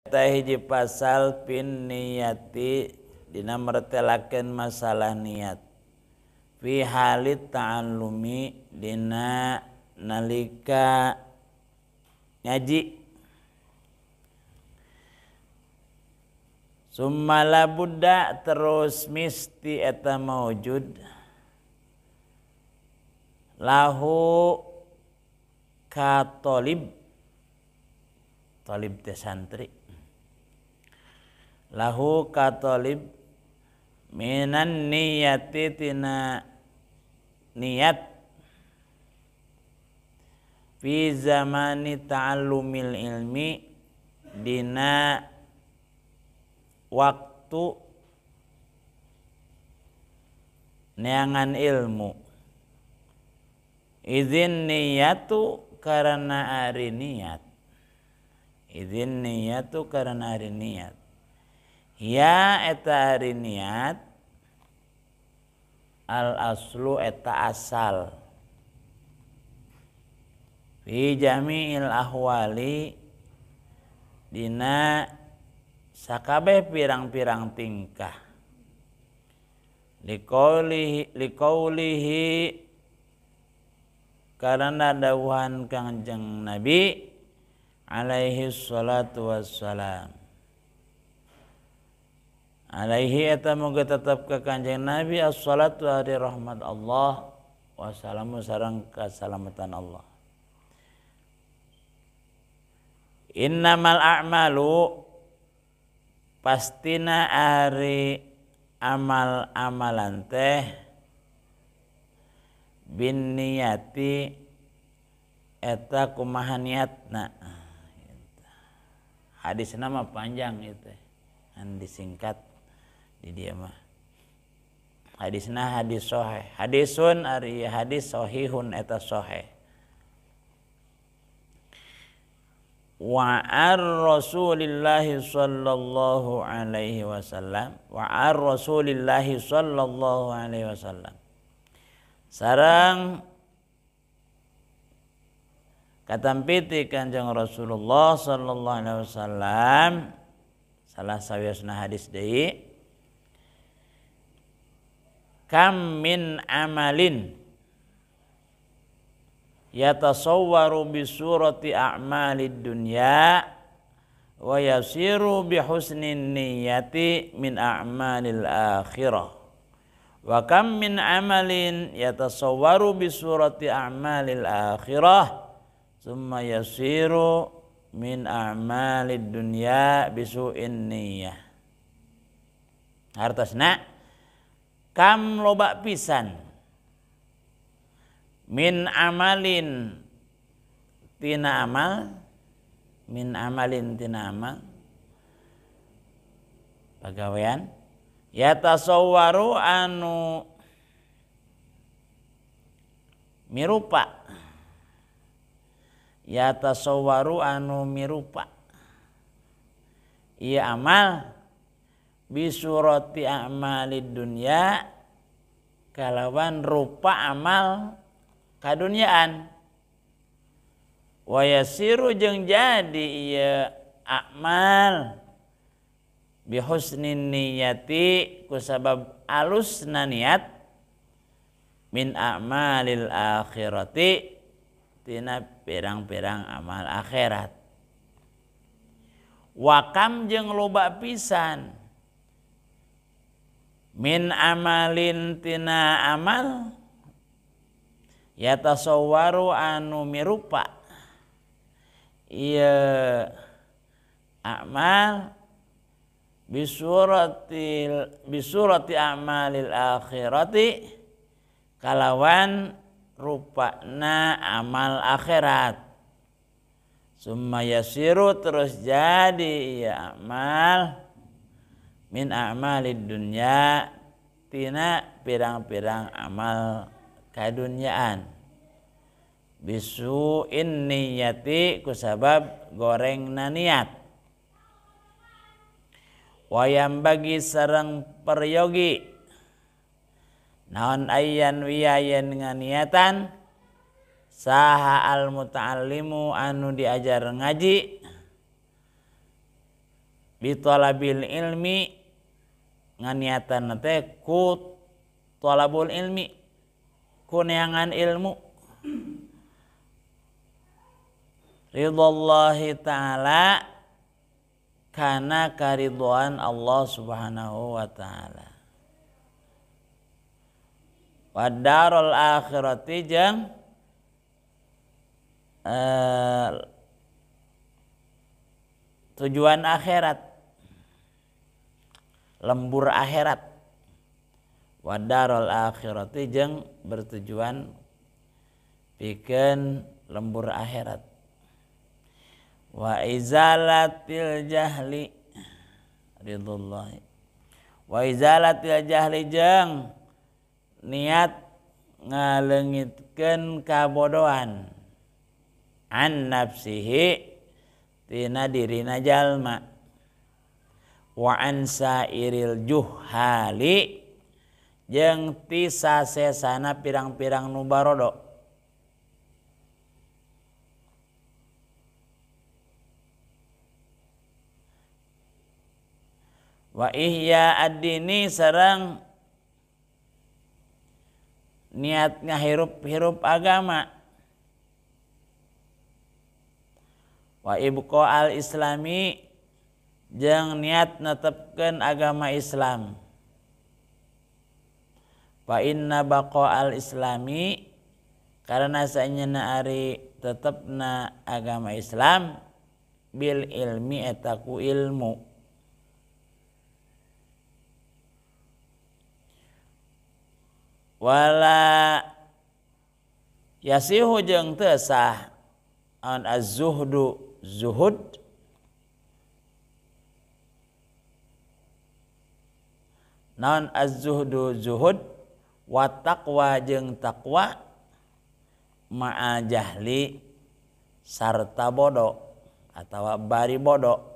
Eta hiji pasal pin niyati dina mertelakeun masalah niat fi halit ta'allumi dina nalika ngaji. Summa la budda terus misti eta maujud lahu ka tolib, tolib teh santri, lahu ka tolib minan niyati tina niat fi zamani ta'allumil ilmi dina waktu neangan ilmu. Izin niyatu karena ari niat, izin niyatu karena ari niat, ya eta ari niat al aslu eta asal fi jami'il ahwali dina sakabeh pirang-pirang tingkah. Liqaulihi, liqaulihi karena dawuhan Kangjeng Nabi alaihi salatu wassalam. Alaihi eta muga tetep ka Kanjeng Nabi as-salatu ari rahmat Allah wassalamu sareng kasalamatan Allah. Innamal a'malu pastina ari amal-amalan teh bin niyati eta kumaha niatna. Hadisna mah panjang itu, an disingkat di dia mah. Hadisna hadis sahih, hadisun ari hadis sahihun eta sahih. Wa ar Rasulillahi sallallahu alaihi wasallam, wa ar Rasulillahi sallallahu alaihi wasallam. Sarang katampiti Kanjeng Rasulullah sallallahu alaihi wasallam salah sawiosna hadis deui, kam min amalin yatasawwaru bi surati a'malid dunya wa yasiru bi husnin niyyati min a'malil akhirah wa kam min amalin yatasawwaru bi surati a'malil akhirah summa yasiru min a'malid dunya bi su'in niyyah. Hartosna kam loba pisan min amalin tina amal, min amalin tina amal pagawean yatasawwaru anu mirupa, yatasawwaru anu mirupa ieu amal bisurati a'malid dunya kalawan rupa amal kadunyaan, wa yasiru jeung jadi ieu amal bi husnin niyati kusabab alusna niat min a'malil akhirati tina pirang-pirang amal akhirat. Wa kam jeung loba pisan min amalin tina amal yatasawwaru anu mirupa ieu amal bisuratil bisurati a'malil akhirati kalawan rupana amal akhirat. Summa yasiru terus jadi ieu amal min a'malid dunya tina pirang-pirang amal kadunyaan bisu'in niyati kusabab gorengna niat. Wayam bagi sareng peryogi naon ayan wiyayen nganiatan saha al muta'allimu anu diajar ngaji Bitalabil ilmi nganiatan teh ku talabul ilmi ku neangan ilmu. Ridhallahi ta'ala kana karidhaan Allah Subhanahu wa ta'ala. Wa darul akhirati jeung tujuan akhirat, lembur akhirat. Wa darul akhirati jeung bertujuan pikeun lembur akhirat. Wa izalatil jahli ridhallahi. Wa izalatil jahli jeung niat ngaleungitkeun kabodohan an nafsihi tina dirina jalma wa an sairil juhali jeung ti sasesana pirang-pirang nu barodo. Wa ihya ad-dini sareng niat ngahirup-hirup agama. Wa ibqa al-islami jeung niat netepkeun agama Islam. Fa inna baqa al-islami karena saenyana ari tetepna agama Islam bil ilmi eta ku ilmu. Wala yasihu jeung teu sah an az-zuhdu zuhud naon az-zuhdu zuhud wa taqwa jeung taqwa ma'a jahli sarta bodoh atawa bari bodoh.